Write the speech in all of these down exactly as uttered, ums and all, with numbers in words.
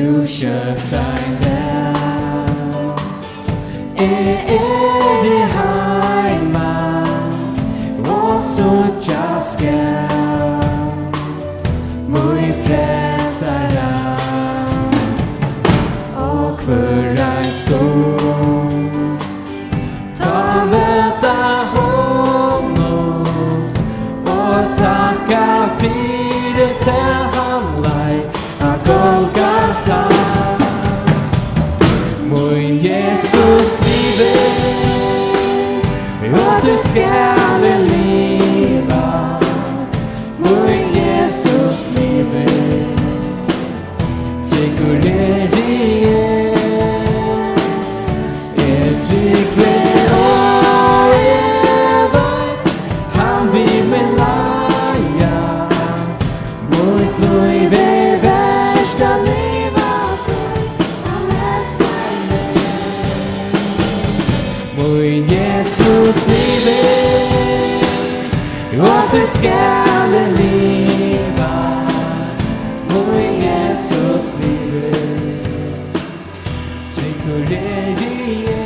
Nú skjótt ein dag eg eri heima og síggja skal mín frelsara, og hvør ein stund tá møta honum og takka fyri tað hann leið á Golgata. Mín Jesus livir, og tí skal eg liva. Mín Jesus livir, tryggur eri eg. Eg trúgvi og eg veit, hann vil meg leiða. Mítt lív er vert at liva, tí hann elskar meg. Mín Jesus livir, og tí skal eg liva. Mín Jesus livir, tryggur eri eg.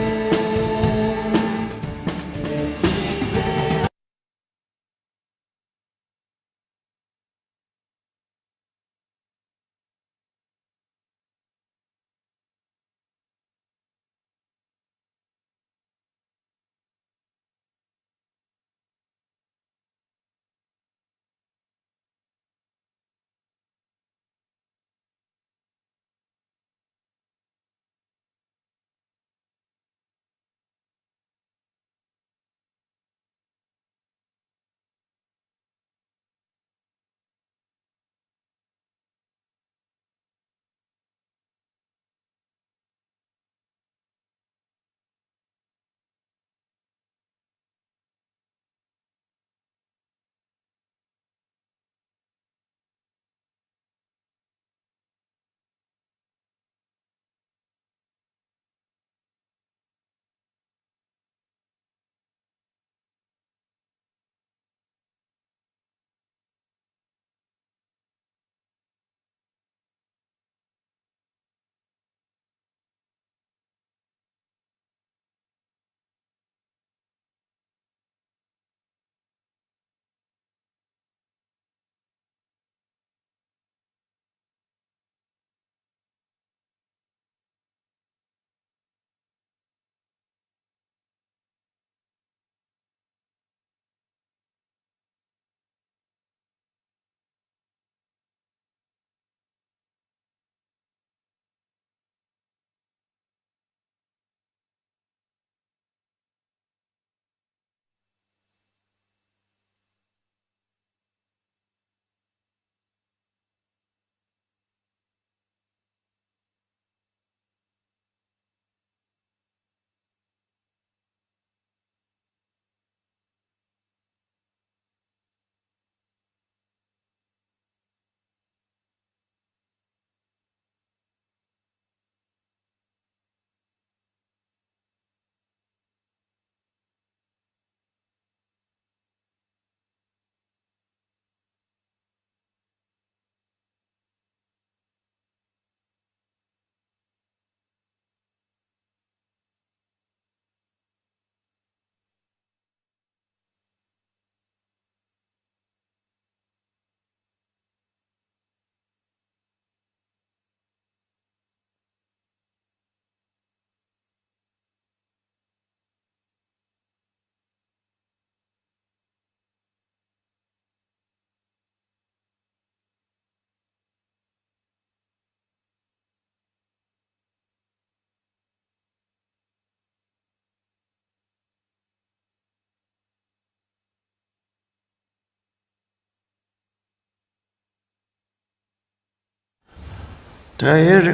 Tað er,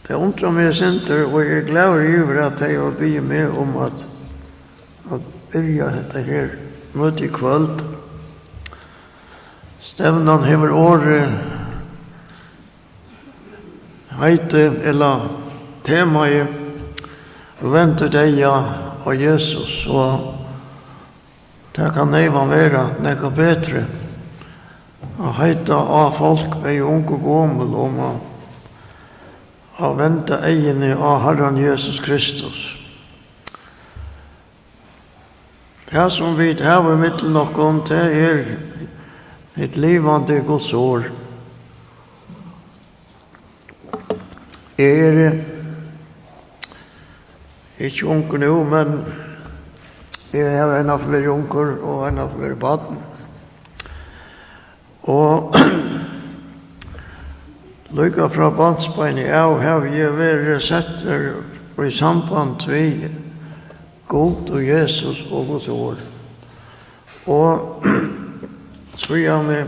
tað undrar meg eitt sindur, og eg eri glaður yvir, at tey hava biðið meg um at, at byrja hetta her møtið í kvøld. Stevnan hevur orðið, heitið ella temaið Vend títt eyga á Jesus, og tað kann neyvan vera nakað betri. At heita á fólk, bæði ung og gomul, um at, at venda eyguni á Harran Jesus Kristus. Tað, sum vit hava ímillum okkum, tað er hitt livandi Guds orð. Eg eri ikki ungur nú, men eg havi einaferð verið ungur og einaferð verið barn. Og líka frá barnsbeini av havi eg verið settur í samband við Gud og Jesus og Guds orð. Og síðani,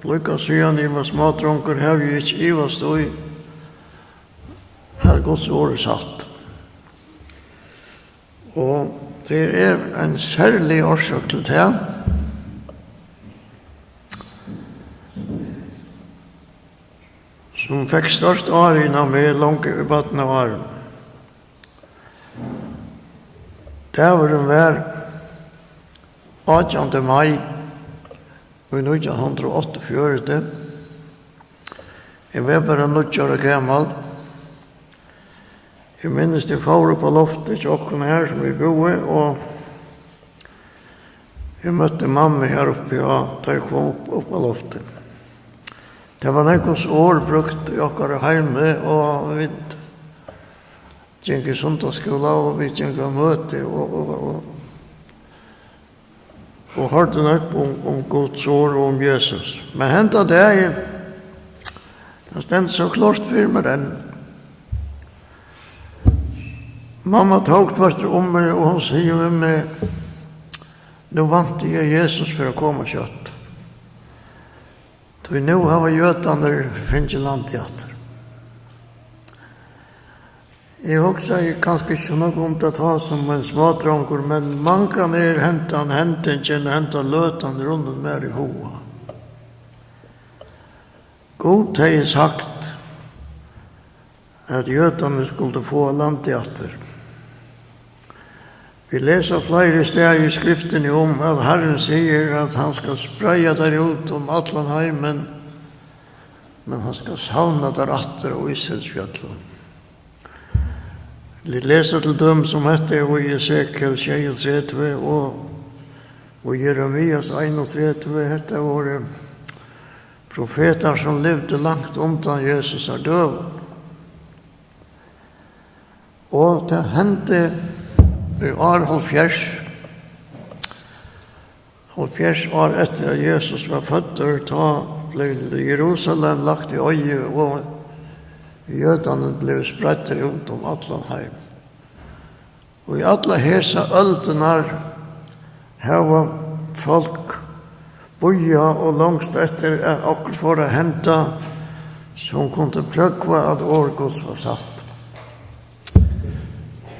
líka síðan eg var smádrongur, havi eg ikki ivast í, at Guds orð er satt. Og tað er ein serlig orsøk til tað, sum fekk stórt árin á meg longu í barnaárum. Dagurin var átjandi mai í nítjan hundrað og áttaogfjøruti. Eg var bara níggju ára gamal. Eg minnist, eg fór upp á loftið hjá okkum her, sum vit búðu, og eg møtti mammu her uppi á, tá eg kom upp, upp á loftið. Tað var nógv Guds orð brúkt í okkara heimi, og vit gingu í sunnudagsskúla, og vit gingu á møti, og, og, og, og hoyrdu nógv um, um Guds orð og um Jesus. Men henda dagin, tað stendur so klárt fyri mær enn. Mamma tók tvørtur um meg, og hon sigur við meg: "Nú vænti eg, at Jesus fer at koma skjótt. Tí nú hava jødarnir fingið landið aftur." Eg hugsaði kanska ikki so nógv um tað tá sum ein smádrongur, men mangan er hendan hendingin, henda løtan runnin mær í huga. Gud hevði sagt, at jødarnir skuldu fáa landið aftur. Vit lesa fleiri staðir í Skriftini um, at Harrin sigur, at hann skal spreiða tær út um allan heimin, men hann skal savna tær aftur á Ísraelsfjøllum. Vit lesa til dømis um hetta í Esekiel sjeyogtretivu og, og Jeremias einogtretivu. Hetta vóru profetar, sum livdu langt undan Jesusar døgum. Og tað hendi í ár hálvfjerðs, hálvfjerðs ár eftir at Jesus var føddur, tá bleiv Jerusalem lagt í oyði, og jødarnir blivu spreiddir út um allan heim. Og í allar hesar øldirnar hava fólk bíðað og longst eftir, at okkurt fór at henda, sum kundi prógva, at orð Guds var satt.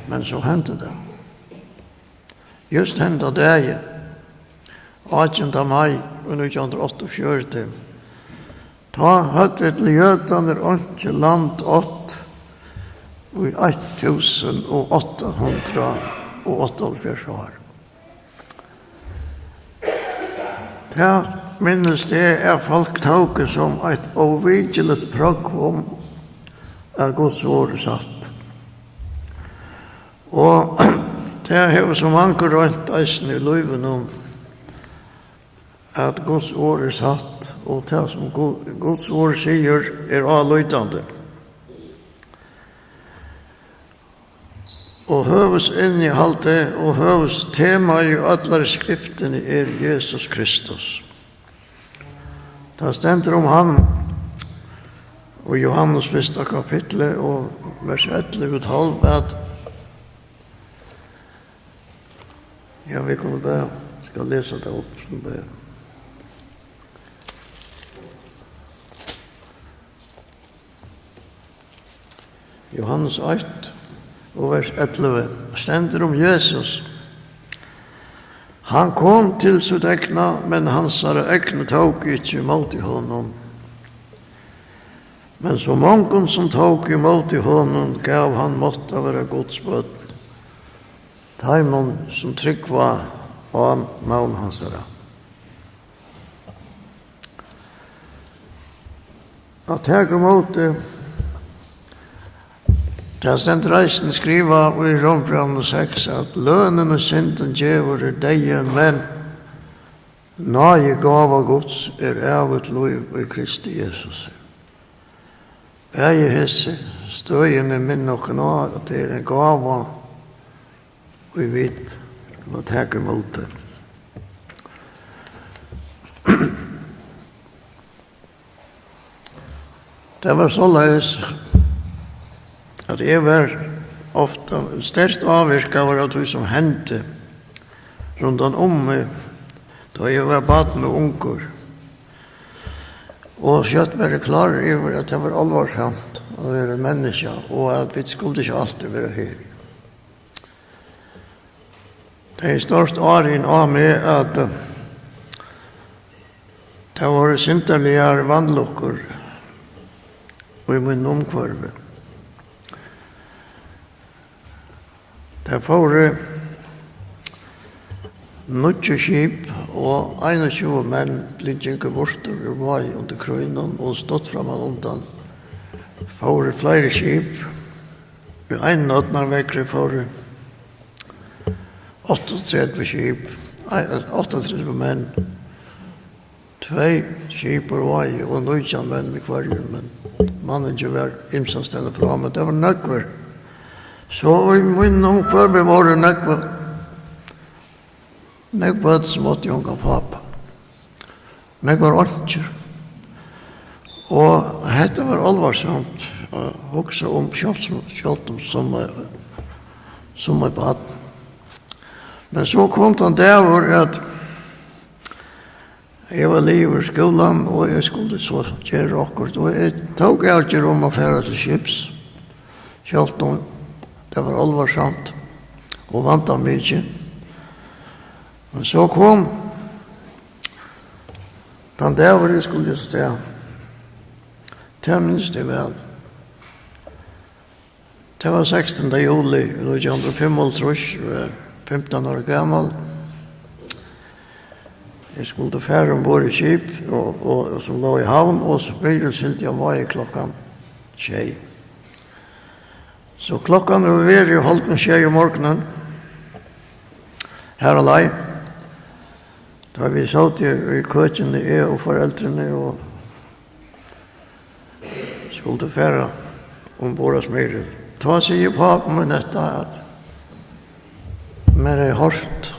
Men so hendi tað. Júst henda dagin, átjanda mai í nítjan hundrað og áttaogfjøruti, tá høvdu jødarnir einki land átt í eitt túsund og átta hundrað og áttaoghálvfjerðs ár. Tað minnist eg, at fólk tóku sum eitt óvikeligt prógv um, at Guds orð er satt. Og tað hevur so mangur roynt eisini í lívinum, at Guds orð er satt, og tað, sum Gu-, Guds orð sigur, er álítandi. Og høvuðsinnihaldið og høvuðstemaið í allari Skriftini er Jesus Kristus. Tað stendur um hann í Jóhannes fyrsta kapitli og vers ellivu og tólv, at, ja, vit kunnu bara, skal lesa tað upp, sum bara. Jóhannes eitt og vers ellivu stendur um Jesus: "Hann kom til sítt egna, men hansara egnu tóku ikki ímóti honum. Men so mongum, sum tóku ímóti honum, gav hann mátt at vera Guds børn, teimum, sum trúgva á navn hansara." At taka ímóti. Tað stendur eisini skrivað í Rómbrævinum seks, at lønin, ið syndin gevur, er deyðin, men náðigáva Guds er ævigt lív í Kristi Jesusi. Bæði hesi støðini minna okkum á, at tað er ein gáva, ið vit skulu taka ímóti. Tað var soleiðis, at eg var ofta sterkt ávirkaður av tí, sum hendi rundan um meg, tá eg var barn og ungur. Og skjótt var eg klárur yvir, at tað var álvarsamt at vera menniskja, og at vit skuldu ikki altíð vera her. Tað er stórt árin á meg, at, eh, tað vóru syndarligar vanlukkur í mínum umhvørvi. Tað fóru níggju skip, og einogtjúgu menn blivu, gingu burtur úr Vági undir krígnum, og stutt framman undan fóru fleiri skip. Í einum ódnarveðri fóru áttaogtretivu skip, ei, áttaogtretivu menn, tvey skip úr Vági og nítjan menn við hvørjum, men manningin var ymsastaðni frá, men tað var nógvir. So í mínum umhvørvi vóru nógvir, nógv børn sum áttu ongan pápa. Nógvar einkjur. Og hetta var álvarsamt at hugsa um, sjálvt sum, sjálvt um summi, summi børn. Men so kom tann dagur, at eg var liðugur í skúlanum, og eg skuldi so gera okkurt, og eg tók avgerð um at fara til skips, sjálvt um tað var álvarsamt og vandamikið. Men so kom tann dagur, eg skuldi avstað. Tað minnist eg væl. Tað var sekstanda juli nítjan hundrað og fimmoghálvtrýss, eg var fimtan ára gamal. Eg skuldi fara umborð í skip, og, og, og sum lá í havn, og so byrjaði siglið á Vági klokkan sjey. So klokkan hevur verið hálvgum sjey um morgunin, har á leið, tá vit sótu í køkini, eg og foreldrini, og skuldu fara umborð á Smyril. Tá sigur pápi mín hetta, at mær er hoyrt,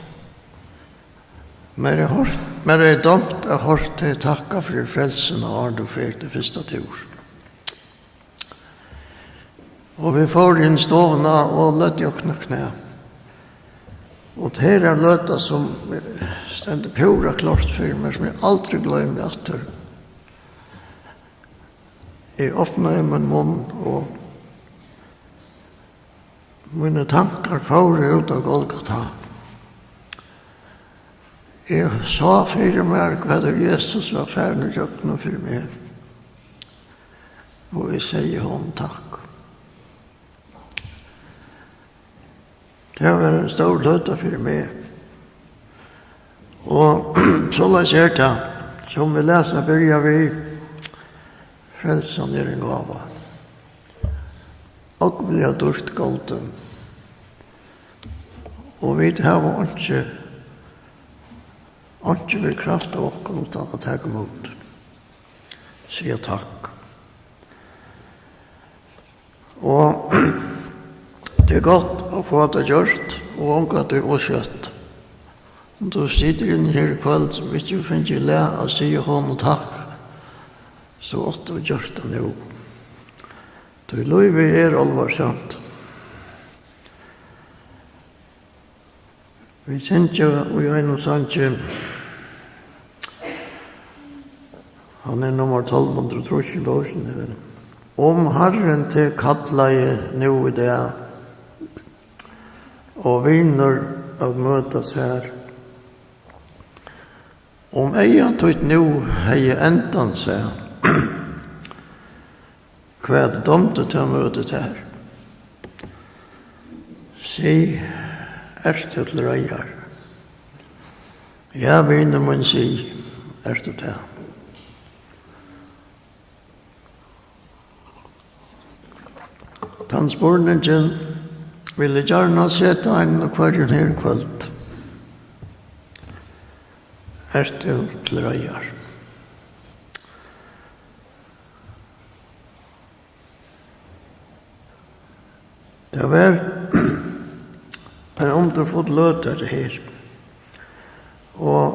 mær er hoyrt, mær er dámt at hoyrt teg takka fyri frelsuna, áðrenn tú fer tín fyrsta túr. Og vit fóru inn í stovuna og løgdu okkum á knæ. Og tað er ein løta, sum stendur púra klárt fyri mær, sum eg aldri gloymi aftur. Eg opnaði mín munn, og mínir tankar fóru út á Golgata. Eg sá fyri mær, hvat Jesus var farin ígjøgnum fyri meg, og eg segði honum takk. Tað var ein stór løta fyri meg. Og soleiðis er tað, sum vit lesa, byrja við: Frelsan er ein gáva, ógvuliga dýrt goldin, og vit hava einki, einki við kraft av okkum uttan at taka ímóti, siga takk. Og tað er gott at fáa tað gjørt, og ongantíð ov skjótt. Um tú situr inni her í kvøld, sum ikki hevur fingið lag at siga honum takk, so áttu tú gjørt tað nú. Tí lívið er álvarsamt. Vit syngja í einum sangi, hann er nummar tólv hundrað og trýss í bókini, vel. Um Harrin teg kallaði nú í dag, og vinur at møta sær, um eyga títt nú hevði endan sæð, hvat dámdi tað møtið tær? Sig, ert tú til reiðar? Ja, vinur mín, sig, ert tú tað? Tann spurningin vil eg gjarna seta ein og hvørjum her í kvøld. Ert tú til reiðar? Tað var ein undurfull løta, hetta her. Og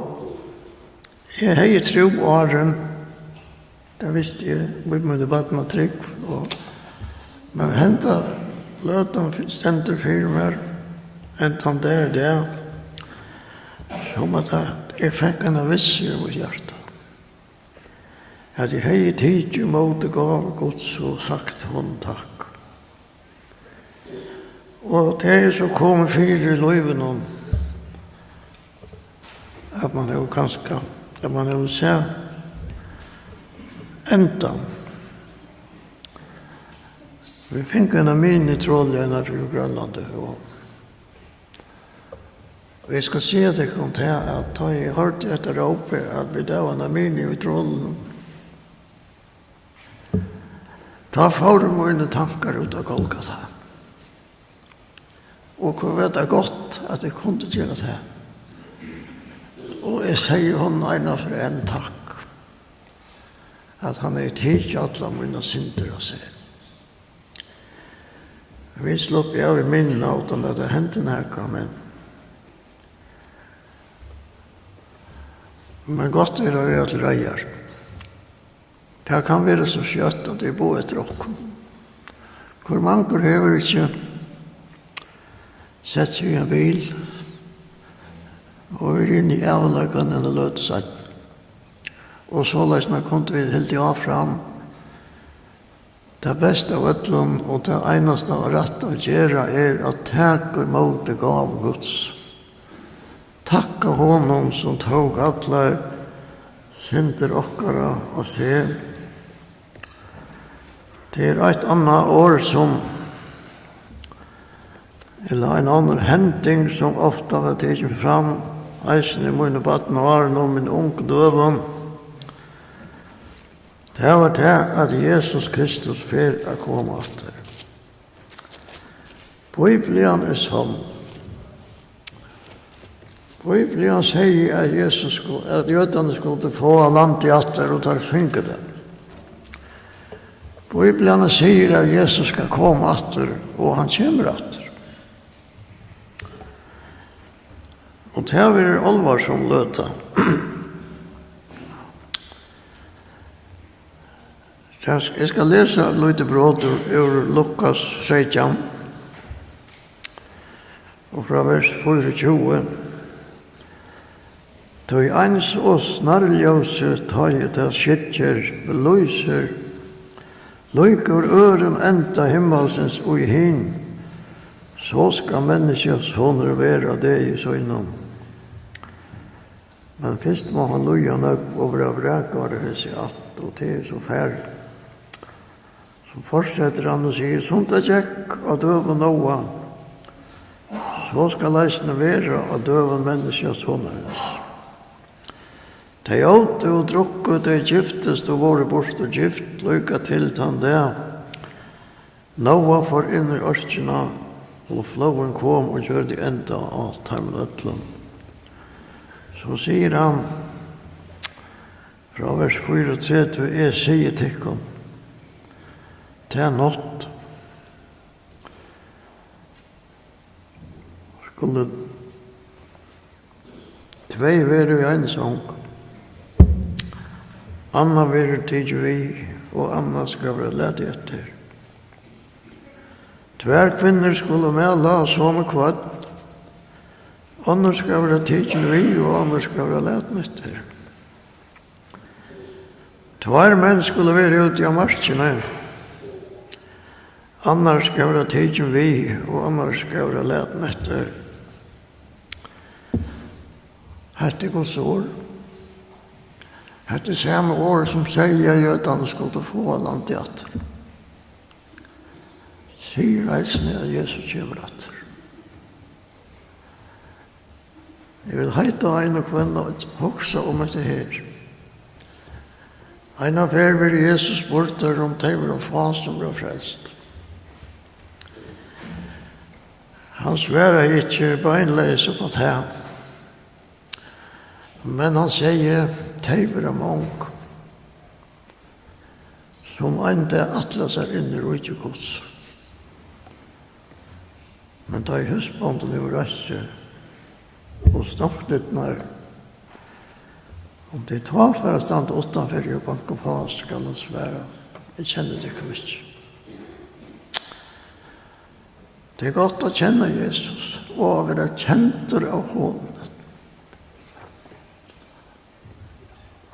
eg hevði trúð áðrenn, tað visti eg, við míni barnatrúgv, og, men henda løtan stendur fyri mær enn tann dag í dag, sum at eg fekk eina vissu í mítt hjarta, at eg hevði tikið ímóti gávu Guds og sagt honum takk. Og tað er so komið fyri í lívinum, at mann hevur kanska, at mann hevur sæð endan. Vit fingu eina mini-trollið, eina úr Grønlandi, og eg skal siga tykkum tað, at tá eg hoyrdi hetta rópið, at vit hava eina mini í trollinum, tá fóru mínir tankar út á Golgata. Og hvat var tað gott, at eg kundi gera tað. Og eg segði honum eina ferð enn takk, at hann hevði tikið allar mínar syndir á seg. Vit sluppu av í minna, uttan at tað hendi nakað, men, men gott er at vera til reiðar. Tað kann vera so skjótt, at tey boða eftir okkum. Hvør mangur hevur ikki sett seg í ein bil og verið inni í ævinleikan eina løtu seinni? Og soleiðis kundu vit hildið áfram. Tað besta av øllum og tað einasta og rætta at gera er at taka ímóti gávu Guds. Takka honum, sum tók allar syndir okkara á seg. Tað er eitt annað orð, sum, ella ein onnur hending, sum ofta var tikin fram, eisini í mínum barnaárunum, mínum ungu døgum. Tað var tað, at Jesus Kristus fer at koma aftur. Bíblian er sonn. Bíblian segði, at Jesus sku-, at jødarnir skuldu fáa landið aftur, og teir fingu tað. Bíblian sigur, at Jesus skal koma aftur, og hann kemur aftur. Og tað verður álvarsom løta. Tað sk-, eg skal lesa eitt lítið brot úr, úr Lukas seytjan, og frá vers fýraogtjúgu. Tí eins og snarljósið, tá ið tað skyggir, lýsir líka úr øðrum enda himmalsins í hin, so skal Menniskjusonurin vera á degi sínum. Men fyrst má hann líða nógv og verða vrakaður av hesi ætt, og tað er so farið. So fortsetir hann og sigur: Sum tað gekk á døgum Nóa, so skal eisini vera á døgum Menniskjusonarins. Tey ótu og drukku, tey giftust og vóru burtur gift, líka til tann dag, Nóa fór inn í ørkina, og flóðin kom og gjørdi enda á teimum øllum. So sigur hann frá vers fýraogtretivu: Eg sigi tykkum, ta nátt skulu tvey verða í eini song. Annað verður tikið við, og annað skal verða latið eftir. Tvær kvinnur skulu mala á somu kvørn. Onnur skal verða tikin við, og onnur skal verða latin eftir. Tveir menn skulu vera úti á markini. Annar skal verða tikin við, og annar skal verða latin eftir. Hetta er Guds orð. Hetta er sama orð, sum segði, at jødarnir skuldu fáa landið aftur, sigur eisini, at Jesus kemur aftur. Eg vil heita ein og hvønn at hugsa um hetta her. Eina ferð verður Jesus spurdur, um tey vóru fá, sum vóru frelst. Hann svaraði ikki beinleiðis upp á tað, men hann segði: Tey verða mong, sum ein dag ætla sær inn í ríki Guds. Men tá ið húsbóndin hevur reist seg og stongt dyrnar, um tey tá fara at standa uttanfyri og banka uppá, skal hann svara: Eg kenni tykkum ikki. Tað er gott at kenna Jesus og at vera kendur av honum.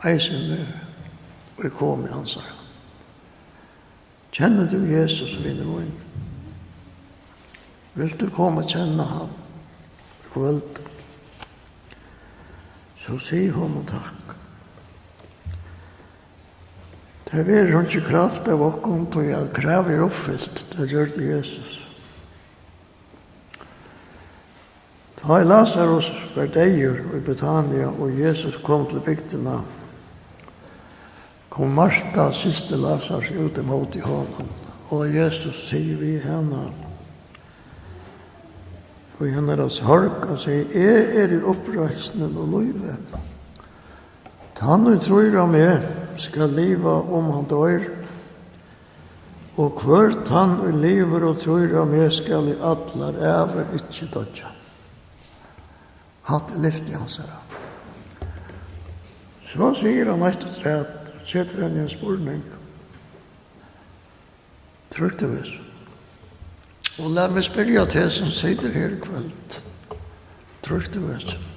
Eisini í komi hansara. Kennir tú Jesus, vinur mín? Vilt tú koma at kenna hann í kvøld? So sig honum takk. Tað verður einki kravt av okkum, tí at kravið er uppfylt. Tað gjørdi Jesus. Tá ið Lasarus var deyður í Betania og Jesus kom til bygdina, kom Marta, systir Lasarus, út ímóti honum, og Jesus sigur við hana í hennara sorg, hann sigur: Eg eri uppreisnin og lívið. Tann, ið trýr á meg, skal liva, um hann doyr. Og hvør tann, ið livir og trýr á meg, skal í allar ævir ikki doyggja. Hatta er lyfti hansara. So sigur hann eitt afturat, setur hann ein spurning. Trýrt tú hesum? Og lat meg spyrja teg, sum situr her í kvøld. Trýrt tú hesum?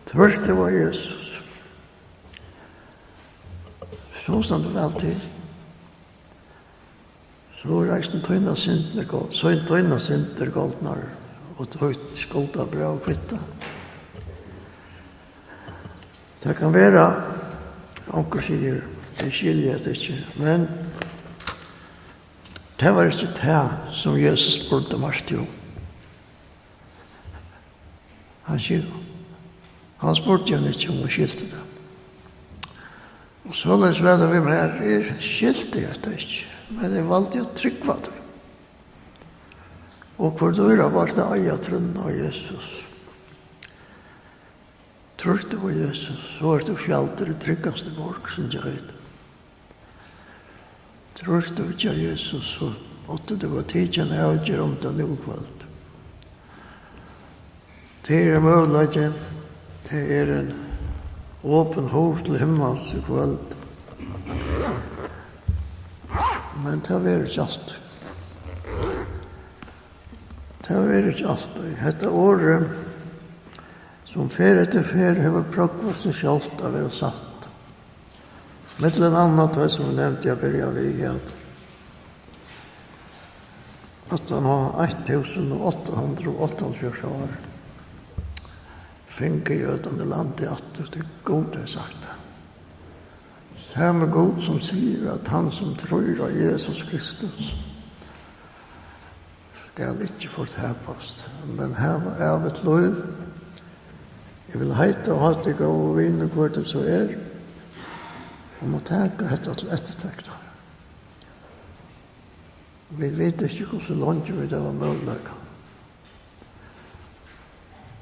Trýrt tú á Jesus? So stendur væl til. So er eisini tínar syndir gol-, so er tínar syndir goldnar, og títt skuldabræv kvittað. Tað kann vera, onkur sigur: Eg skilji hetta ikki, men tað var ikki tað, sum Jesus spurdi Martu um. Hann skil-, hann spurdi hana ikki, um hon skilti tað. Og soleiðis var tað við mær. Eg skilti hetta ikki, men eg valdi at trúgva tí. Og hvør dýrabart at eiga trúnna á Jesus. Trýrt tú á Jesus, so ert tú fjaldur í tryggasti borg, sum eg veit. Trýrt tú ikki á Jesus, so átti tú at tikið eina avgerð um tað nú í kvøld. Tað er ein møguleiki, tað er ein opin hurð til himmals í kvøld. Men tað verður ikki altíð. Tað verður ikki altíð. Hetta orðið, sum ferð eftir ferð hevur prógvað seg sjálvt at vera satt. Millum annað tað, sum eg nevndi at byrja við, at aftan á eitt túsund og átta hundrað og áttaoghálvfjerðs ár fingu jødarnir landið aftur, tí Gud hevði sagt tað. Sami Gud, sum sigur, at hann, sum trýr á Jesus Kristus, skal ikki fortapast, men hava ævigt lív. Eg vil heita á teg, góði vinur, hvør tú so er, um at taka hetta til eftirtektar. Vit vita ikki, hvussu leingi vit hava møguleika.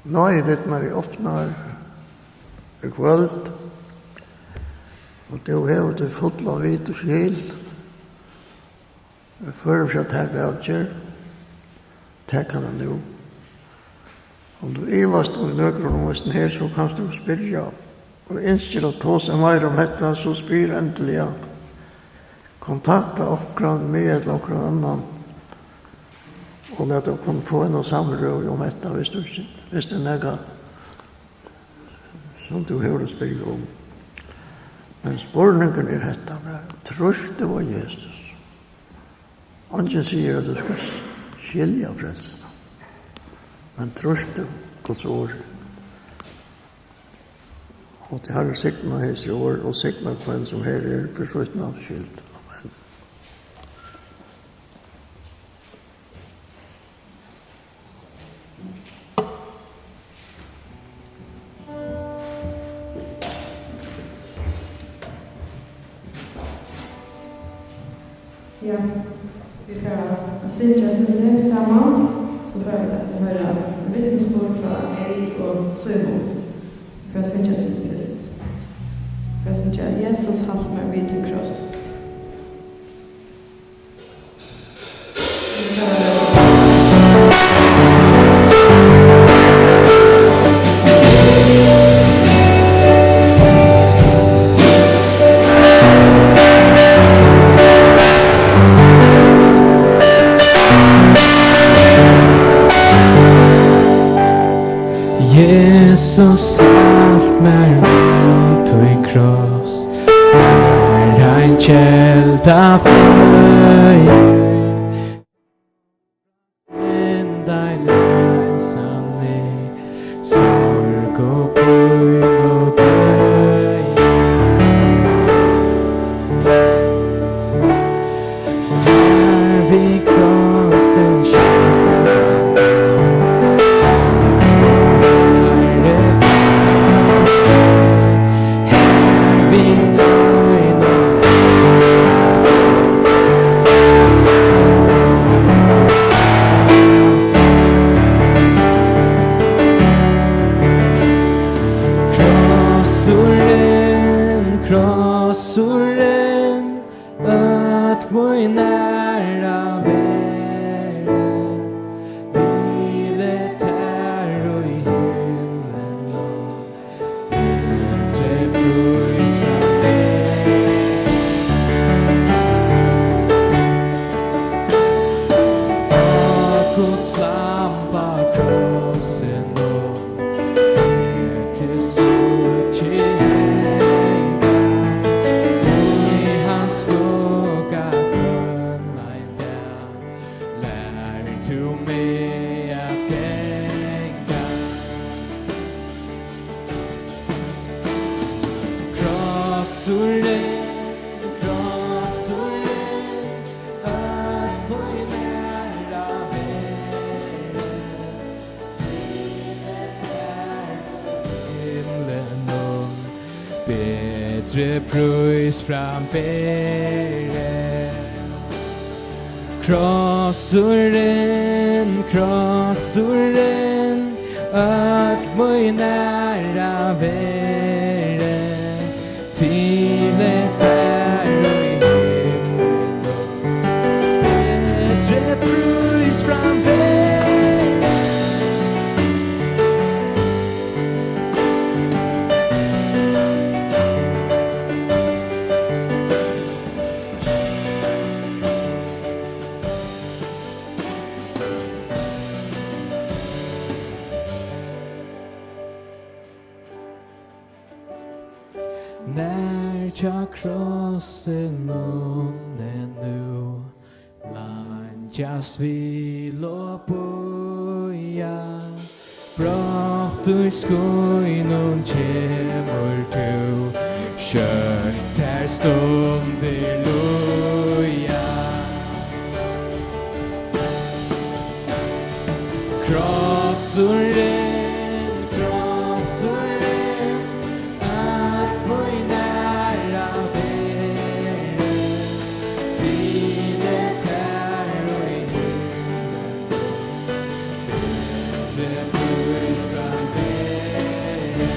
Náðidyrnar eru opnar í kvøld, og tú hevur títt fulla vit og skil. Vit føra fyri at taka avgerð. Tak hana nú. Um tú ivast í nøkrum um hesin her, so kanst tú spyrja. Og ynskir at tosa meira um hetta, so spyr endiliga. Kontakta onkran, meg ella onkran annan, og lat okkum fáa eina samrøðu um hetta, viss tú ikki, viss tað er nakað, sum tú hevur at spyrja um. Men spurningurin er hetta: trýrt tú á Jesus? Eingin sigur, at tú skalt skilja frelsuna, men trýrt tú Guds orð? Og tí Harrin signa hesi orð og signa hvønn, sum her er, fyri sítt navns skyld. Amen. Ja, vit fara at syngja eitt sindur saman. So fara vit at hoyra vitnisburð frá Ey og Símun. Fara at syngja eitt sindur fyrst. Fara at syngja Jesus, halt mær við tín kross. Jesus, halt mær við tín kross, har ein kelda fløðir. Enn dein leinsamni, sorg og pín og gleði. Har við krossin sjálvan, Harri, fast, har við tín Krossurin, krossurin, øll mín æra veri, hvili tær í himlinum. Betri prís fram. Á Guds lamb á krossinum, til síggi hanga, í hans skugga hvønn ein dag lær tú meg at ganga. Krossurin, krossurin, øll mín æra veri, til tær í himlinum betri prís fram beri. Krossurin, krossurin, øll mín æra veri, til tær í himlinum betri prís fram beri. Nær hjá krossinum eg nú leingjast vil og bíða, brátt í skýnum kemur tú, skjótt tær stundir líða. Krossurin, krossurin, øll mín æra veri, til tær í himlinum betri prís fram beri.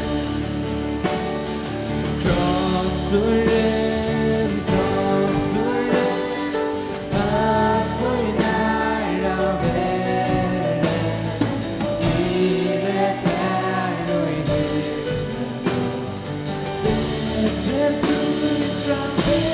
Krossurin, krossurin, Krossurin, krossurin, øll mín æra veri, til tær í himlinum betri prís fram beri.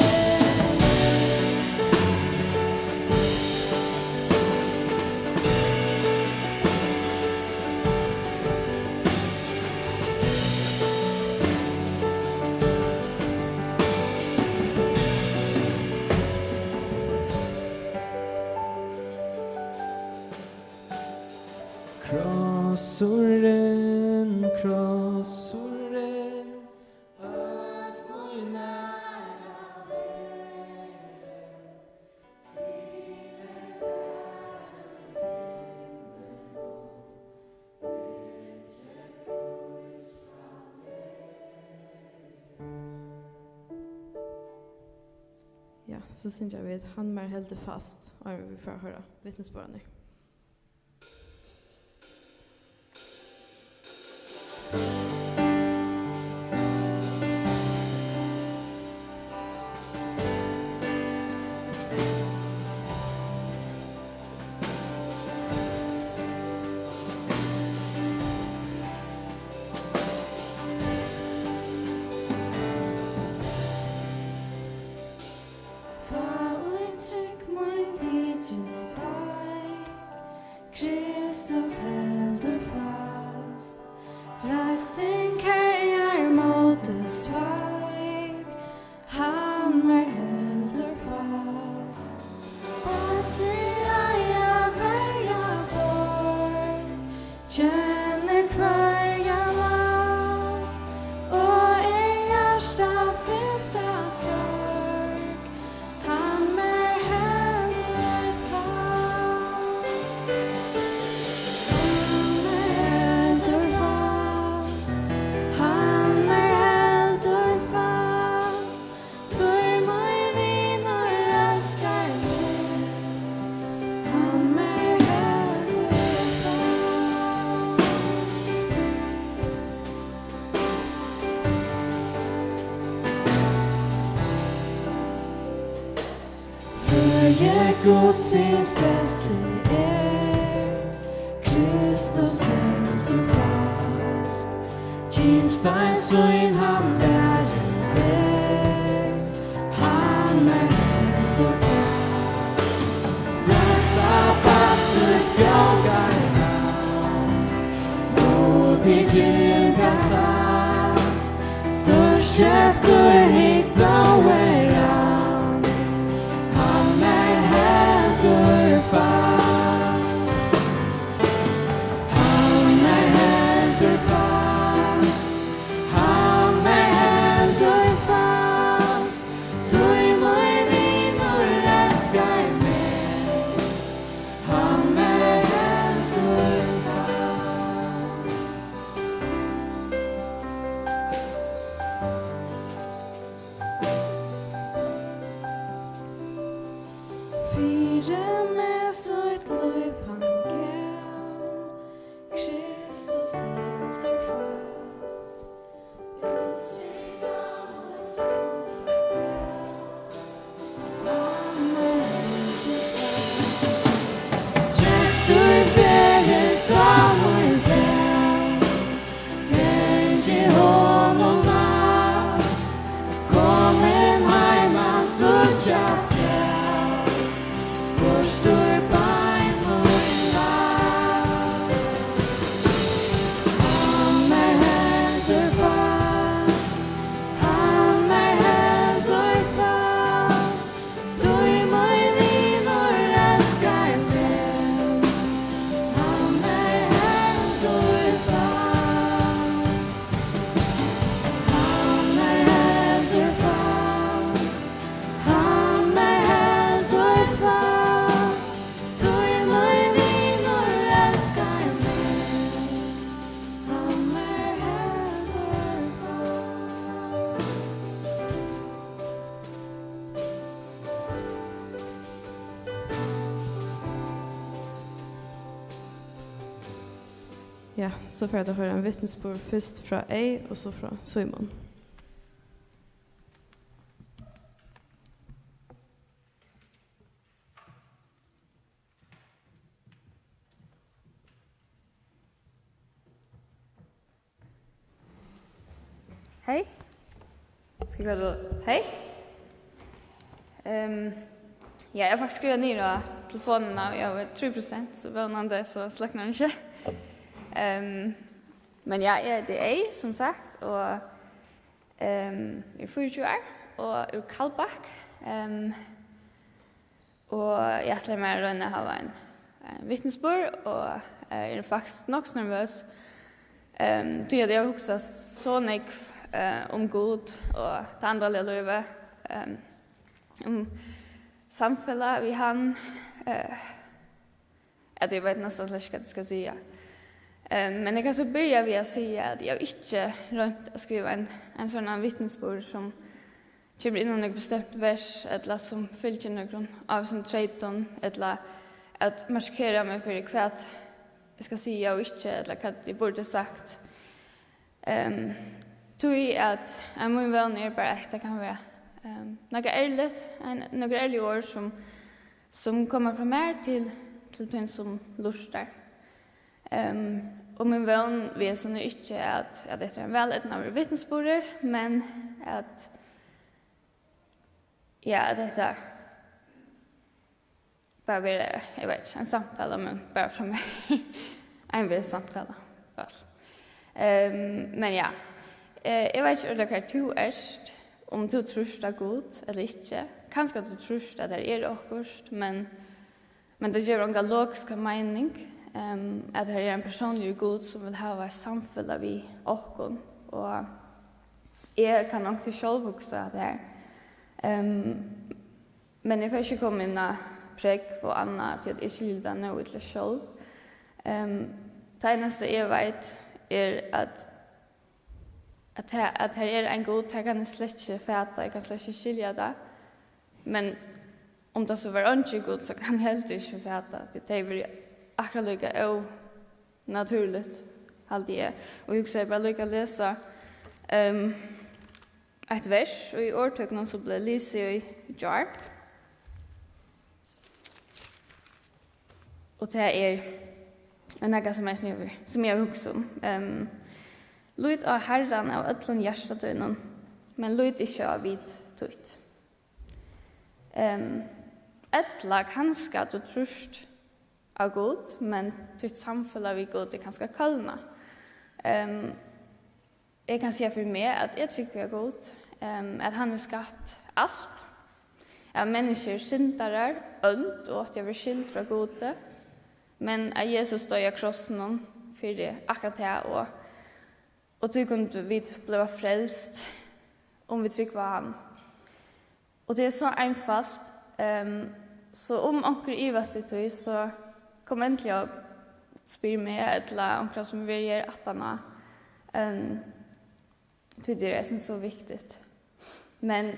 Ja, so syngja vit Hann mær heldur fast, áðrenn vit fara at hoyra vitnisburðarnar. Her Guds sitt festi er, Kristus heldur fast. Gimstein sín hann bærir veg, hann er heldur fast. Brjósta barn sítt fjálgar hann, og til gildar sæst. Dýrkeyptur hygg blóðið rann, hann er heldur fast. Hann er heldur fast, hann er heldur fast, tí mín vinur elskar meg, hann er heldur fast. Fyri meg sítt lív hann gav, Kristus heldur fast. Trøstur fyri sál og sál, gangi honum næst, komin heim at síggja skal. Burtur bein mín læst. Hann er heldur fast, hann er heldur fast, tí mín vinur elskar meg. Hann er heldur fast, hann er heldur fast. Hann er heldur fast, tí mín vinur elskar meg. Hann er heldur fast. Ja, so fara vit at hoyra ein vitnisburð, fyrst frá Ey og so frá Símun. Hey. Skal eg gera tað? Hey. Ehm, ja, eg havi faktiskt skrivað niður á telefonina, og eg havi trý prosent, so vónandi so sløknar hon ikki. Ehm, men ja, eg eiti Ey, sum sagt, og, ehm, eg eri fýraogtjúgu ár og úr Kaldbak. Ehm, Og eg ætlaði mær at royna at hava ein, ein vitnisburð, og, eh, eg eri faktiskt nokk so nervøs, ehm, tí at eg havi hugsað so nógv, eh, um Gud og tað andaliga lívið, ehm, um samfelag við hann, eh, at eg veit næstan slett ikki, hvat eg skal siga. Ehm, men eg kann so byrja við at siga, at eg havi ikki roynt at skriva ein, ein sovorðnan vitnisburð, sum kemur inn á nøkur bestemt vers, ella sum fylgir nøkrum ávísum treytum, ella at markera meg fyri, hvat eg skal siga og ikki, ella hvat eg burdi sagt. Ehm, tí at, at mín vón er bara, at tað kann vera, ehm, nakað ærligt, ein, nøkur ærlig orð, sum, sum koma frá mær til, til tín, sum lurtar. Ehm, og mín vón við hesum er ikki, at, at hetta er ein væleydnaður vitnisburður, men at, ja, at hetta bara vera, eg veit ikki, ein samtala, men bara frá mær. Ein við samtala, væl. Ehm, men ja, eh, eg veit ikki, Óli, hvar tú ert, um tú trýrt á Gud ella ikki. Kanska tú trýrt, at har er okkurt, men Men tað gevur onga logiska meining, ehm, at har er ein persónligur Gud, sum vil hava eitt samfelag við okkum, og eg kann onkuntíð sjálv hugsa at har, ehm, men eg fari ikki koma inn á prógv og annað, tí at eg skilji tað nóg illa sjálv. Ehm, tað einasta eg veit, er, at, at har, at har er ein Gud, tað kann eg slett ikki fata, eg kann slett ikki skilja tað. Men um tað so var eingin Gud, so kann eg heldur ikki fata, tí tað hevði verið akkurát líka ónatúrligt, haldi eg. Og eg hugsaði bara líka at lesa, ehm, eitt vers í Orðtøkunum, sum bleiv lisið í gjár. Og tað er nakað, sum eg, sum eg, sum eg havi hugsað um. Um, lít á Harran av øllum hjarta tínum, men lít ikki á vit títt. Um, ella kanska tú trýrt á Gud, men títt samfelag við Gud er kanska kólnað. Um, Eg kann siga fyri meg, at eg trúgvi á Gud, em, at hann hevur skapt alt, at menniskju eru syndarar, ónd og átti at verið skild frá Gudi, men at Jesus doyði á krossinum fyri akkurát tað, og, og tí kundu vit bliva frelst, um vit trúgva á hann. Og tað er so einfalt, ehm, so um onkur ivast í tí, so kom endiliga og spyr meg, ella onkran sum hevur verið her aftaná, ehm, tí tað er eisini so viktigt. Men,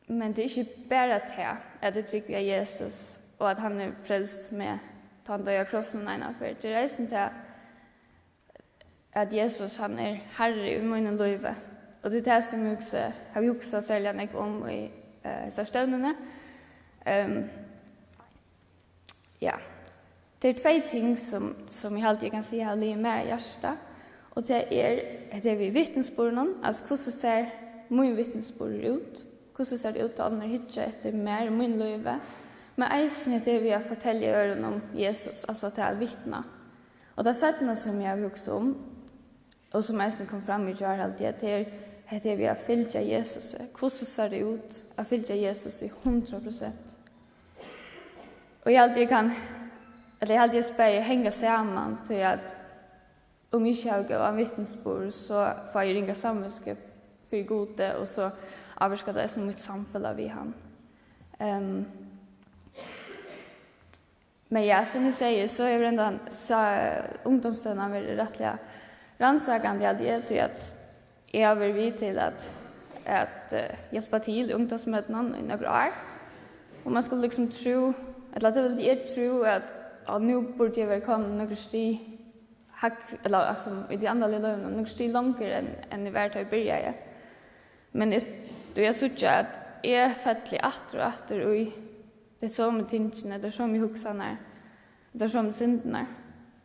men tað er ikki bara tað, at eg trúgvi á Jesus, og at hann hevur frelst meg, tá hann doyði á krossinum eina ferð. Tað er eisini tað, at Jesus, hann er harri í mínum lívi. Og tað er tað, sum eg hugsi, havi hugsað serliga nógv um í, eh, hesari stevnuni. Ehm, ja. Tað er tvey ting, sum, sum eg haldi, eg kann siga, hava ligið mær á hjarta. Og tað er, hetta er við vitnisburðinum, altso, hvussu sær mín vitnisburður út? Hvussu sær tað út, tá onnur hyggja eftir mær og mínum lívi? Men eisini hetta er við at fortelja øðrum um Jesus, altso, tað at vitna. Og tað seinna, sum eg havi hugsað um, og sum eisini kom fram í gjár, haldi eg, at her, hetta er við at fylgja Jesusi. Hvussu sær tað út at fylgja Jesusi hundrað prosent? Og eg haldi, eg kann, ella eg haldi, eg spæði hanga saman, tí at um eg ikki havi góðan vitnisburð, so fái eg ringa samvitsku fyri Gudi, og so ávirkar tað eisini mítt samfelag við hann. Ehm, Men ja, sum eg sigi, so hevur hendan sa-, ungdómsstevnan verið rættiliga rannsakandi, haldi eg, tí at eg havi verið við til at, at, eh, hjálpa til í ungdómsmøtunum í nøkur ár. Og man skuldi líkasum trúð, ella tað vildi eg trúð, at, at nú burdi eg verið komin nøkur stig hægri, ella, altso, í tí andaliga lívinum, nøkur stig longur enn, enn eg var, tá eg byrjaði. Men eg, tí eg síggi, at eg falli aftur og aftur í tey somu tingini, tær somu hugsanirnar, tær somu syndirnar.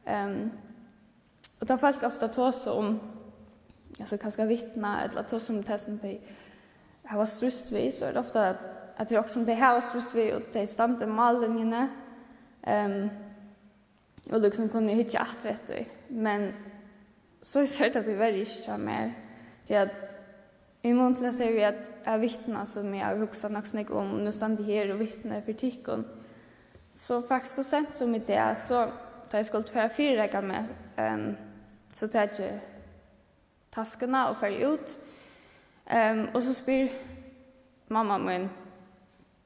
Ehm, og tá fólk ofta tosa um, altso, kanska vitna, ella tosa um tað, sum tey hava stríðst við, so er tað ofta, at, at tað er okkurt, sum tey hava stríðst við, og tey standa í mállinjuni. Ehm, og líkasum kunnu hyggja aftur eftir. Men so er tað tíverri ikki hjá mær. Tí at í mun til at eg við at, at vitna, sum eg havi hugsað nokk so nógv um, og nú standi eg her og vitni fyri tykkum, so faktiskt so seint sum í dag, so tá eg skuldi fara at fyrireika meg, ehm, so taki eg taskuna og fari út. Ehm, og so spyr mamma mín,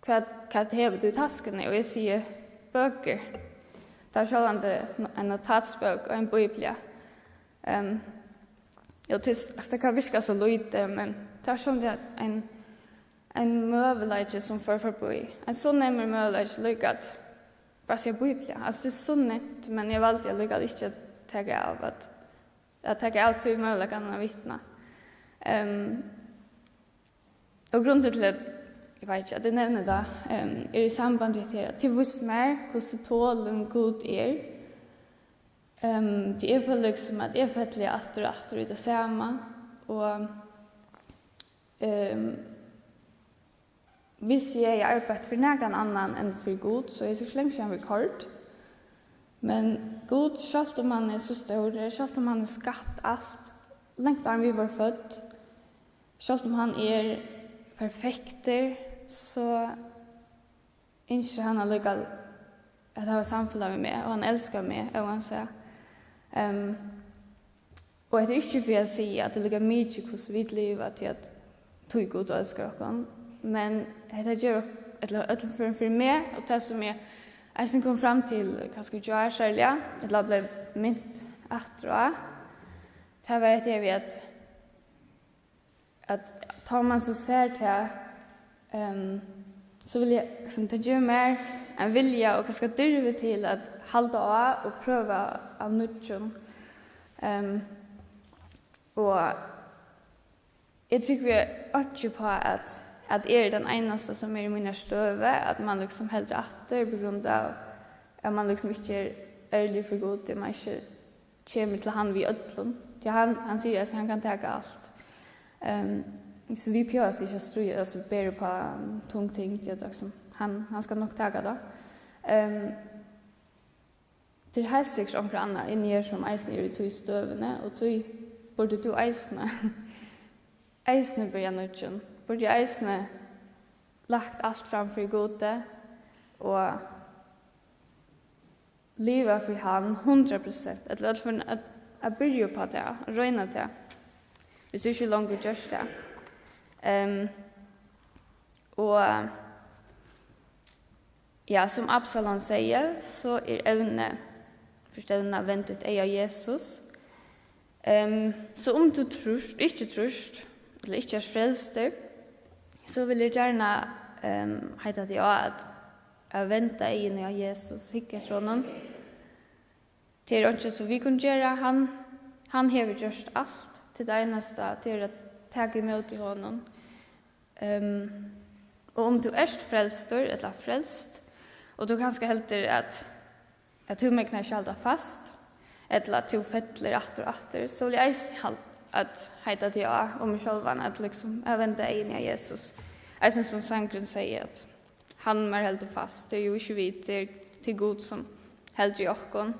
"Hvat, hvat hevur tú í taskuni?" Og eg sigi, "Bøkur." Tað er sjálvandi ein notatsbók og ein bíblia. Ehm, og til, altso, tað kann virka so lítið, men tað er sjálvandi ein, ein møguleiki, sum fer forbí. Ein so nemmur møguleiki, líka at bara siga bíblia. Altso, tað er so neyvt, men eg valdi allíkavæl ikki at taka av at at taka av tí møguleikanum at vitna. Ehm, og grundin til at, eg veit ikki, at eg nevni tað, ehm, er í samband við hetta her, at tað vísti mær, hvussu tolin Gud er. Ehm, tí eg føli líkasum, at eg falli aftur og aftur í tað sama, og, ehm, Hvis eg hevði arbeitt fyri nakran annan enn fyri Gud, so hevði eg sikkurt langt síðan verið koyrd. Men Gud, sjálvt um hann er so stórur, sjálvt um hann hevur skapt alt, langt áðrenn vit vóru fødd, sjálvt um hann er perfektur, so ynskir hann allíkavæl at hava samfelag við meg, og hann elskar meg, óansæð. Ehm, og hetta er ikki fyri at siga, at tað er líka mikið, hvussu vit liva, tí at, tí Gud elskar okkum. Men hetta ger ok-, ella í øllum førum fyri meg, og tað, sum eg eisini kom fram til, kanska í gjár serliga, ella bleiv mint aftur á, tað var hetta við, at at tá man so sær tað, ehm, so vil eg, sum tað gevur mær ein vilja og kanska dirvi til at halda á og prøva av nýggjum. Ehm, og eg trúgvi einki uppá, at, at eg eri tann einasta, sum er í mínari støðu, at man líkasum heldur aftur, på grund av at man liksom ikki er ærligur fyri Gud, at man ikki kemur til hann við øllum. Tí hann, hann sigur, at hann kann taka alt. Ehm, so vit behøva ikki at stríða, altso, bera upp á tung ting, tí at, liksom, hann, hann skal nokk taka tað. Ehm, tað er heilt sikkurt onkur annar inni her, sum eisini er í tí støðuni, og tí burdi tú eisini, eisini byrja nýggjum. Burdi eisini lagt alt fram fyri Gudi og liva fyri hann hundrað prosent, ella í øllum førum at, at byrja upp á tað, at royna tað, viss tú ikki longu gjørt tað. Ehm, og ja, sum Absalon segði, so er evnið fyri stevnuna: Vend títt eyga á Jesus. Ehm, so um tú trýrt, ikki trýrt, ella ikki ert frelstur, so vil eg gjarna, ehm, heita teg á at, at venda eyguni á Jesus, hygga eftir honum. Tað er einki, sum vit kunnu gera. Hann, hann hevur gjørt alt. Tað einasta, tað er at taka ímóti honum. Ehm, og um tú ert frelstur, ella frelst, og tú kanska heldur at, at tú megnar ikki halda fast, ella at tú fellir aftur og aftur, so vil eg eisini hal-, at heita teg á um meg sjálvan, at, liksom, at venda eyguni á Jesus. Eisini sum sangurin segði, at hann mær heldur fast. Tað er jú ikki vit, tað er, tað er Gud, sum heldur í okkum.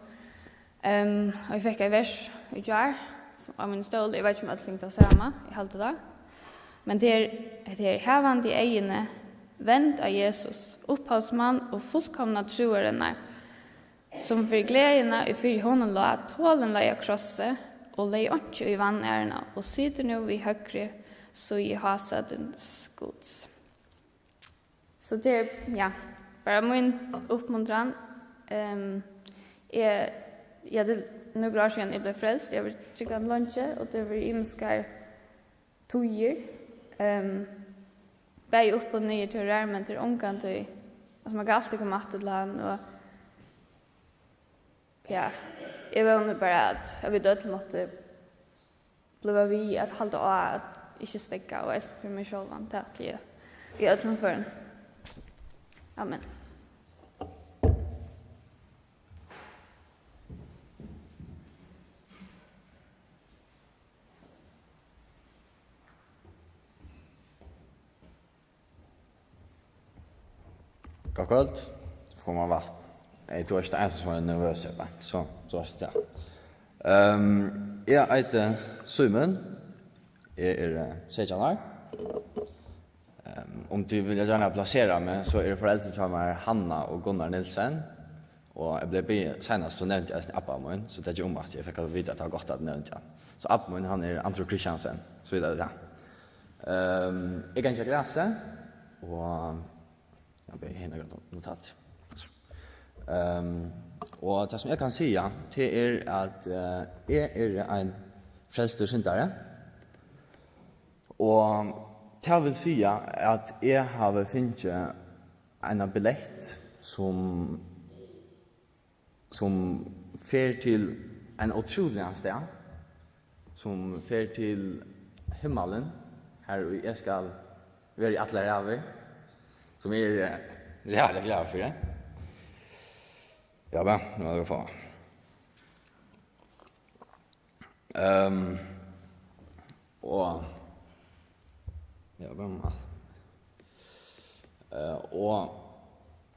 Ehm, og eg fekk eitt vers í gjár, sum á mínum stóli. Eg veit ikki, um øll fingu tað sama. Eg haldi tað. Men tað er, hetta er: Havandi eyguni vend á Jesus, upphavsmann og fullkomna trúarinnar, sum fyri gleðina, ið fyri honum lá, tolin leið á krossi, og legði einki í vanæruna, og situr nú við høgru síðu hásætis Guds. So tað er, ja, bara mín uppmuntran. Ehm, eg, ja, tað er nøkur ár síðan eg bleiv frelst. Eg havi verið trúgvandi leingi, og tað hevur verið ymiskar tíðir. Ehm, bæði upp og niður, tað er, men tað er ongantíð, altso, man kann altíð koma aftur til hann, og ja, eg vóni bara, at, at vit øll máttu blíva við at halda á at ikki steðga, og eisini fyri meg sjálvan, tað ætli eg í øllum førum. Amen. Gott kvøld. Fáa mær vatn. Ey, tú ert ikki tann einasti sum er nervøs her, beint. So, so er tað. Ehm, eg eiti Símun. Eg eri, eh, seytjan ár. Ehm, um tit vilja gjarna plasera meg, so eru foreldrini hjá mær Hanna og Gunnar Nielsen. Og eg bleiv biðin seinast, so nevndi eg eisini abba mín, so tað ger um at eg fekk at vita, at tað var gott, at eg nevndi hann. So abbi mín, hann er Andrew Christiansen, so vita tit tað. Ehm, eg gangi á Græsi, og eg havi her nakrar notat. Ehm, og tað, sum eg kann siga, tað er, at, eh, eg eri ein frelstur syndari, og tað vil siga, at eg havi fingið eina billett, sum sum fer til ein ótrúligan stað, sum fer til himmalin, har ið eg skal vera í allar ævir, sum eg eri, eh, ræðuliga glaður fyri. Ja, men, nú er tað fáa. Ehm, og, ja, hvønn, eh, og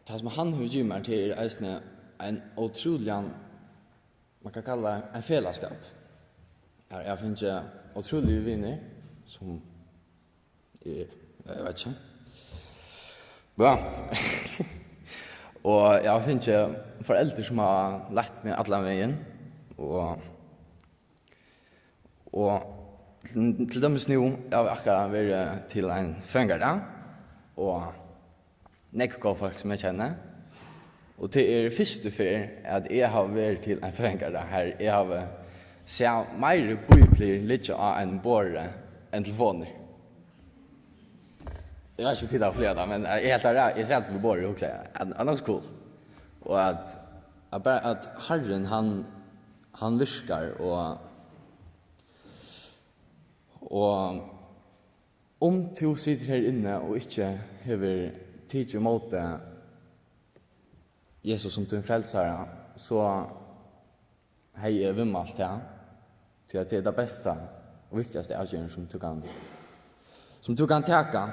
tað, sum hann hevur givið mær, tað er eisini ein ótrúligan, man kann kalla ein felagsskap. Har eg havi fingið ótrúligar vinir, sum eg, eg veit ikki. Ja. Og eg havi fingið foreldur, sum hava leitt meg allan vegin, og Og til, til dømis nú, eg havi akkurát verið til ein føðingardag, og nógv góð fólk, sum eg kenni. Og tað er fyrstu ferð, at eg havi verið til ein føðingardag, har eg havi sæð meiri bíbliur liggja á einum borði enn telefonir. Eg veit ikki, um tit hava upplivað tað, men eg helt tað, eg sat við borðið og hugsaði, at, at nokk so cool. Og at, at bara, at Harrin, hann, hann virkar, og, og um tú situr her inni og ikki hevur tikið ímóti Jesus sum tín frelsara, so hevði eg viðmælt tað, tí at tað er tað besta og viktigasta avgerðin, sum tú kann, sum tú kann taka.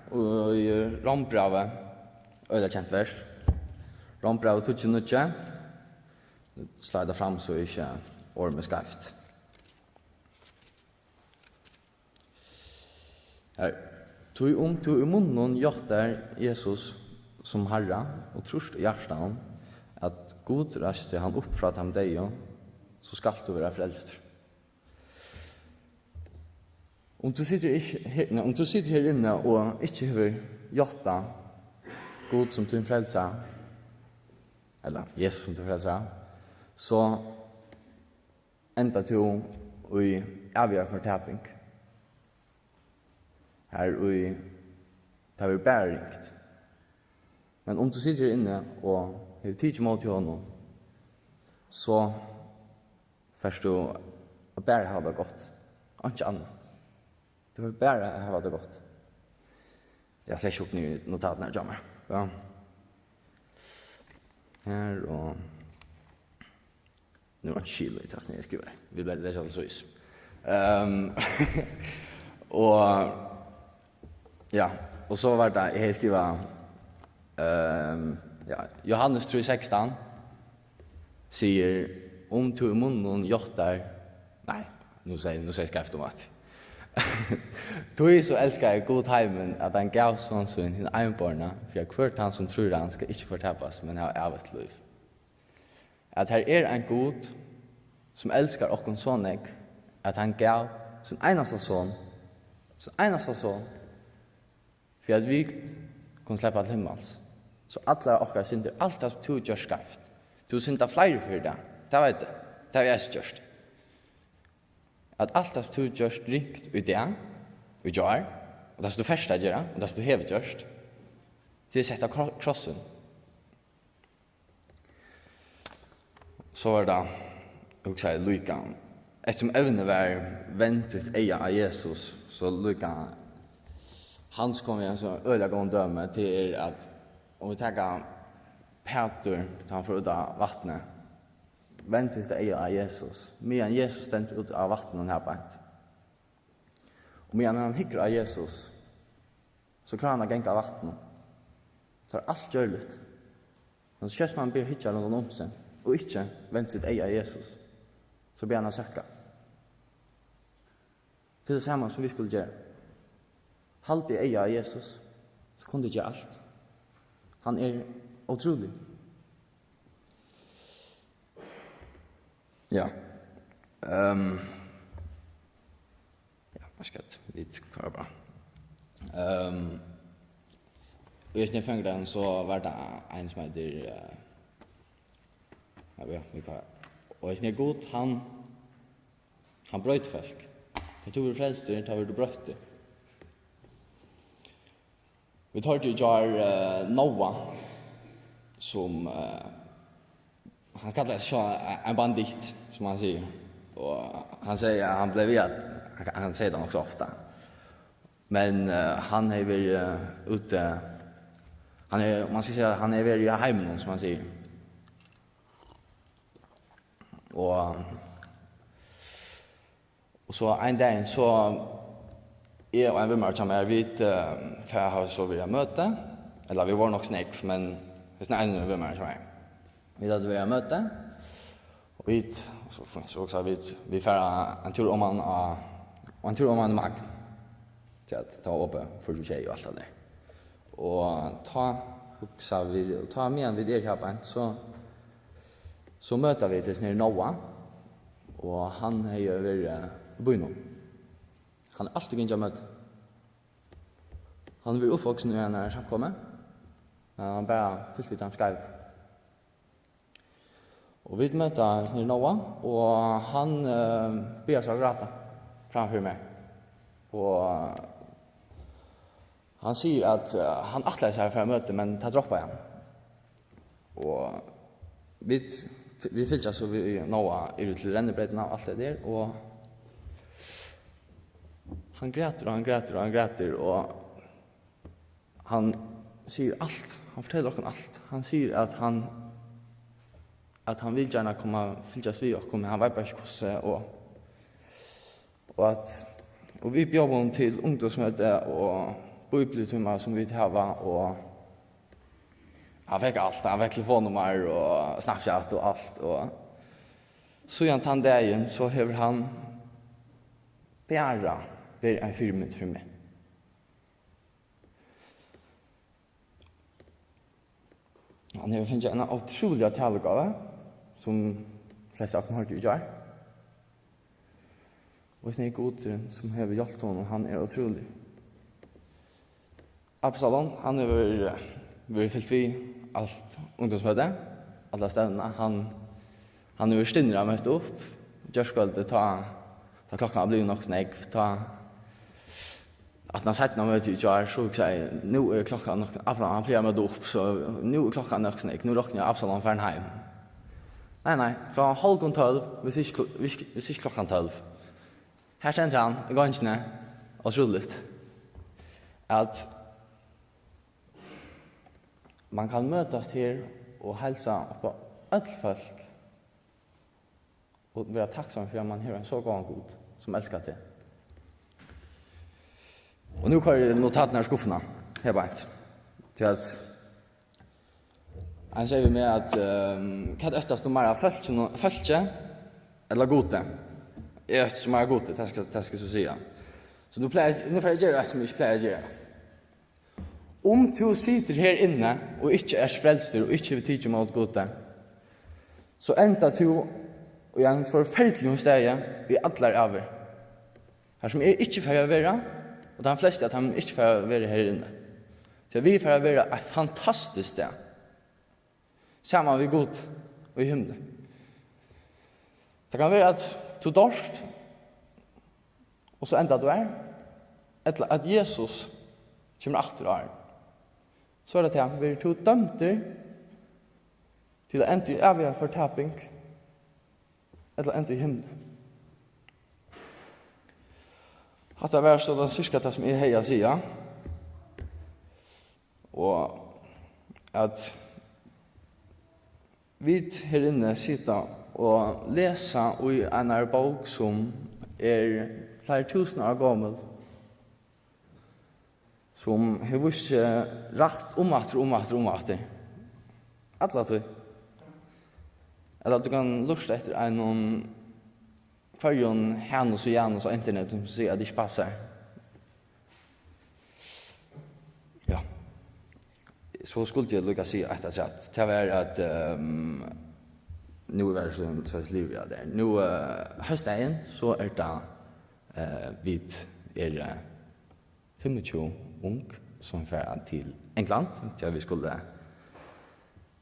Og í Rómbrævi, øgiliga kent vers, Rómbrævi tíggju níggju, slá tað fram, so ikki orð meg skeivt. Her. Tí um tú í munninum játtar Jesus sum Harra og trýrt í hjartanum, at Gud reisti hann upp frá teimum deyðu, so skalt tú vera frelstur. Um tú situr ikki her, nei, um tú situr her inni og ikki hevur játtað Gud sum tín frelsa, ella Jesus sum tín frelsa, so endar tú í ævigari fortaping. Har í, tað verður bara ringt. Men um tú situr her inni og hevur tikið ímóti honum, so fert tú at bara hava tað gott. Einki annað. Tú fert bara at hava tað gott. Eg havi slett ikki hugt niður í notatirnar hjá mær. Ja. Her og Nú er einki skil í tað, sum eg skrivaði. Vit lesa tað soleiðis. Ehm, og, ja, og so var tað, eg hevði skrivað, ehm, ja, Jóhannes trý sekstan sigur, um tú í munninum játtar, nei, nú segði, nú segði eg skeivt um aftur. Tí so elskaði Gud heimin, at hann gav son sín hin einborna, fyri at hvør tann, sum trýr hann, skal ikki fortapast, men hava ævigt lív. At har er ein Gud, sum elskar okkum so nógv, at hann gav sín einasta son, sín einasta son, fyri at vit kunnu sleppa til himmals. So allar okkara syndir, alt tað, sum tú hevur gjørt skeivt. Tú hevur syndað fleiri ferðir í dag. Tað veit eg. Tað havi eg eisini gjørt. At alt tað, sum tú hevur gjørt ringt í dag, í gjár, og tað, sum tú fert at gera, og tað, sum tú hevur gjørt, tað er sett á kro-, krossin. So var tað, hugsaði eg líka, eftirsum evnið var, vend títt eyga á Jesus, so líka, Hans kom við ein so øgiliga góðum dømi, tað er at, um vit taka Pætur, tá hann fór út á vatnið, vend títt eyga á Jesus, meðan Jesus stendur úti á vatninum har beint. Og meðan hann hyggur á Jesus, so klárar hann at ganga á vatninum. Tað er alt gjørligt. Men so skjótt sum hann byrjar at hyggja rundan um seg, og ikki venda sítt eyga á Jesus, so byrjar hann at søkka. Tað er tað sama, sum vit skulu gera. Haldið eyga á Jesus, so kunnu tit gera alt. Hann er ótrúligur. Ja. Ehm. Ja, veit ikki hvat, vit koyra bara. Ehm, og í hesum føðingardaginum, so var tað ein, sum eitur, eh, ja, ja, vit koyra. Og hesin her Gud, hann, hann broytir fólk. Tá tú verður frelstur, tá verður tú broyttur. Vit hoyrdu í gjár, eh, Noah, sum, eh, hann kallaði seg sjálvan ein banditt, sum hann sigur. Og hann segði, at hann bleiv við at, hann, hann segði tað nokk so ofta. Men, eh, hann hevði verið, eh, úti, hann hevði, man skal siga, hann hevði verið í heiminum, sum hann sigur. Og Og so ein dagin, so eg og ein vinmaður hjá mær, vit, eh, fara, hava so verið á møti, ella vit vóru nokk so nógv, men hesin eini vinmaðurin hjá mær, vit høvdu verið á møti, og vit, so, so hugsaðu vit, vit fara ein túr oman á, ein túr oman í Magn, tí at tað var opið fýraogtjúgu sjey og alt tað har. Og tá hugsa vit, og tá meðan vit eru har beint, so, so møta vit hesin her Noah, og hann hevði jo verið í býnum. Hann er altíð gingið á møti. Hann hevur verið uppvaksin í einari samkomu, men hann bara fylgt við teimum skeivu. Og vit møta hesin her Noah, og hann, eh, byrjar so at gráta framman fyri mær. Og hann sigur, at, eh, hann ætlaði sær at fara á møti, men tað droppaði hann. Og vit, vit fylgja so við Noah yvir til rennibreytina og alt tað har, og hann grætur, og hann grætur, og hann grætur, og Hann sigur alt. Hann fortelur okkum alt. Hann sigur, at hann at hann vil gjarna koma og fylgjast við okkum, men hann veit bara ikki hvussu, og, og at, og vit bjóða honum til ungdómsmøti og bíbliutímar, sum vit hava, og hann fekk alt, hann fekk telefonnummar og Snapchat og alt, og síðan tann dagin, so hevur hann bara verið ein fyrimynd fyri meg. Hann hevur fingið eina ótrúliga talugávu, sum flest av okkum hoyrdu í gjár. Og hesin er Gudurin, sum hevur hjálpt honum, hann er ótrúligur. Absalon, hann hevur, eh, verið fylgt við alt ungdómsmøtið, allar stevnurnar. Hann, hann hevur stinnur møtt upp, gjárkvøldið, tá, tá klokkan var blivin nokk so nógv, tá, aftan á seinna møtið í gjár, so hugsaði eg, nú er klokkan nokk, Absalon, hann plagar at møta upp, so nú er klokkan nokk so nógv, nú rokni eg Absalon farin heim. Nei, nei, klokkan hálvgum tólv, hvis ikki kl-, hvis, hvis ikki klokkan tólv. Her stendur hann í gongini, ótrúligt, at man kann møtast her og heilsa upp á øll fólk og vera takksamur fyri, at man hevur ein so góðan Gud, sum elskar teg. Og nú koyri eg notatirnar í skuffuna, her beint. Tí at hann segði við meg, at, ehm, hvat óttast tú meira, fólki, fólki ella Gudi? Eg óttast meira Gudi, tað skal, tað skal eg so siga. So nú plagar eg, nú fari eg at gera eitt, sum eg ikki plagar at gera. Um tú situr her inni og ikki ert frelstur og ikki hevur tikið ímóti Gudi, so endar tú í einum forferdiligum staði í allar ævir. Har sum eg ikki fari at vera, og tann flesti av teimum ikki fara at vera her inni. So vit fara at vera eitt fantastiskt stað. Saman við Gud í himli. Tað kann vera, at tú doyrt, og so endar tú har, ella at Jesus kemur aftur á ári. So er tað tað, verður tú dømdur til at enda í æviga fortaping, ella enda í himli? Hatta var so tann sirka tað, sum eg hevði at siga. Og at vit her inni sita og lesa í einari bók, sum er fleiri túsund ára gomul, sum hevur víst seg rætt um aftur, um aftur, um aftur. Alla tíð. Ella tú kann lurta eftir einum hvørjum Hanus og Janus á internetinum sum siga, at tað ikki passar. Ja. So skuldi eg líka siga eitt afturat. Tað var, at, ehm, nú er so, so livi eg har. Nú, eh, hósdagin, so er tað, eh, vit eru fimmogtjúgu ung, sum fara til England, tí at vit skulu,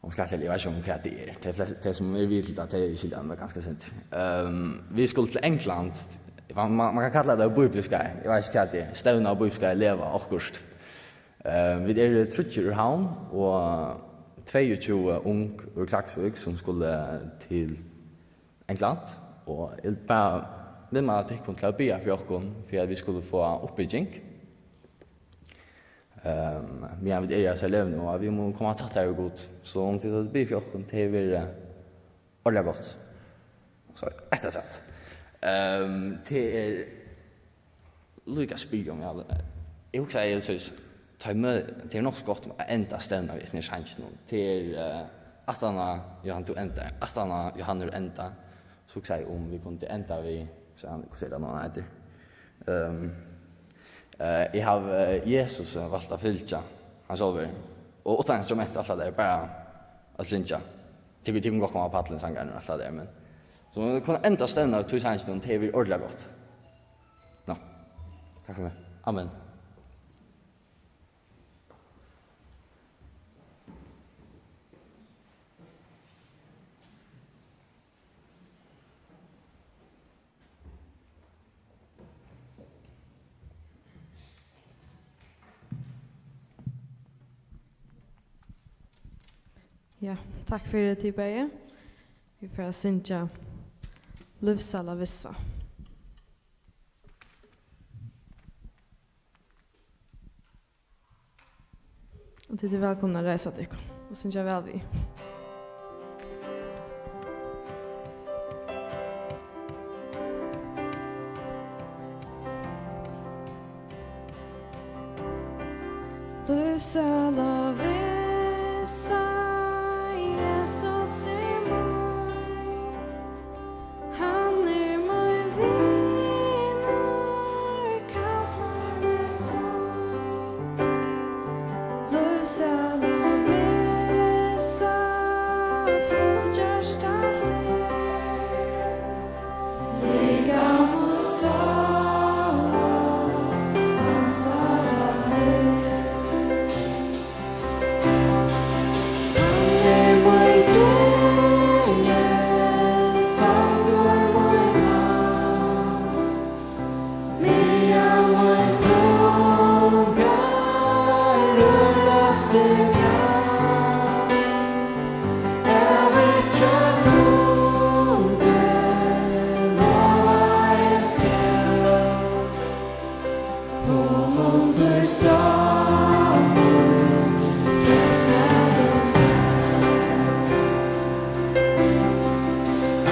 um skjalið, eg veit ikki, um hvat tað er. Tey flest, tey sum eru við til tað, tey skilja meg kanska sindur. Ehm, vit skulu til England. Man, man, man kann kalla tað bíbliuskeið. Eg veit ikki, hvat tað er. Stevna, bíbliuskeið, leva, okkurt. Ehm, vit eru tríggir úr Havn og tveyogtjúgu ung úr Klaksvík, sum skulu til England, og eg vil bara viðmæla tykkum til at biðja fyri okkum, fyri at vit skulu fáa uppbygging. Ehm, meðan vit eru í hesari løtuni, og at vit mugu koma tættari við Gud. So um tit hava biðið fyri okkum, tað hevur verið ordiliga gott. So, eitt afturat. Ehm, tað er líka at spyrja um, ja, eg hugsaði, eg, so, tá eg mø-, tað er nokk so gott at enda stevnuna við hesum her sanginum. Tað er, eh, aftan á, Jóhan, tú endar, aftan á Jóhan hevur endað, so hugsaði eg, um vit kundu enda við, so hann, hvussu er tað nú, hann eitur? Ehm, eh, eg havi, eh, Jesus, eh, valt at fylgja, hann sjálvur. Og uttan instrument, alt tað har, bara at syngja. Tit, tit kunnu gott koma á pallin, sangarin, alt tað har, men so vit kunnu enda stevnuna við tí sanginum, tað hevur verið ordiliga gott. Nå, takk fyri meg. Amen. Ja, takk fyri, tit bæði. Vit fara at syngja Lívssæla vissa. Og tit eru vælkomin at reisa tykkum og syngja væl við. Sæla vissa, Jesus er mín. Hann er mín vinur, kallar meg son. Lívsæla vissa, fylgjast altíð. Likam og sál hansara lívs. Hann er mín gleði, sangur mín havn. Meðan mín tunga røra seg kann, æviga Gudi lova eg skal. Honum tí Sámal frelsar og sær.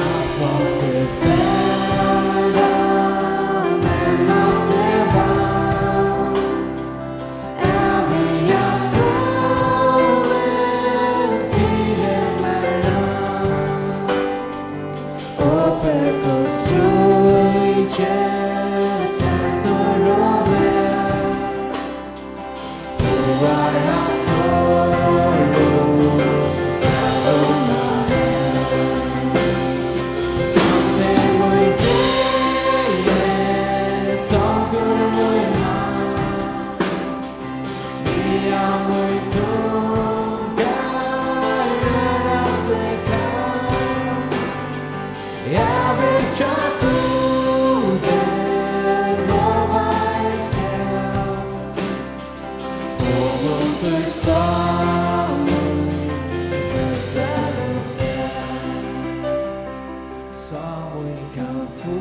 Alt holt er farið, men alt er vant. Æviga sólin fyri mær rann. Opið Guds ríki stendur og mær. Báðar hans orð sæla mær. Hann er mín gleði, sangur mín havn. Meðan mín tunga røra seg kann, æviga Gudi lova eg skal. Honum tí Sámal frelsar og sær. Sámal kann tú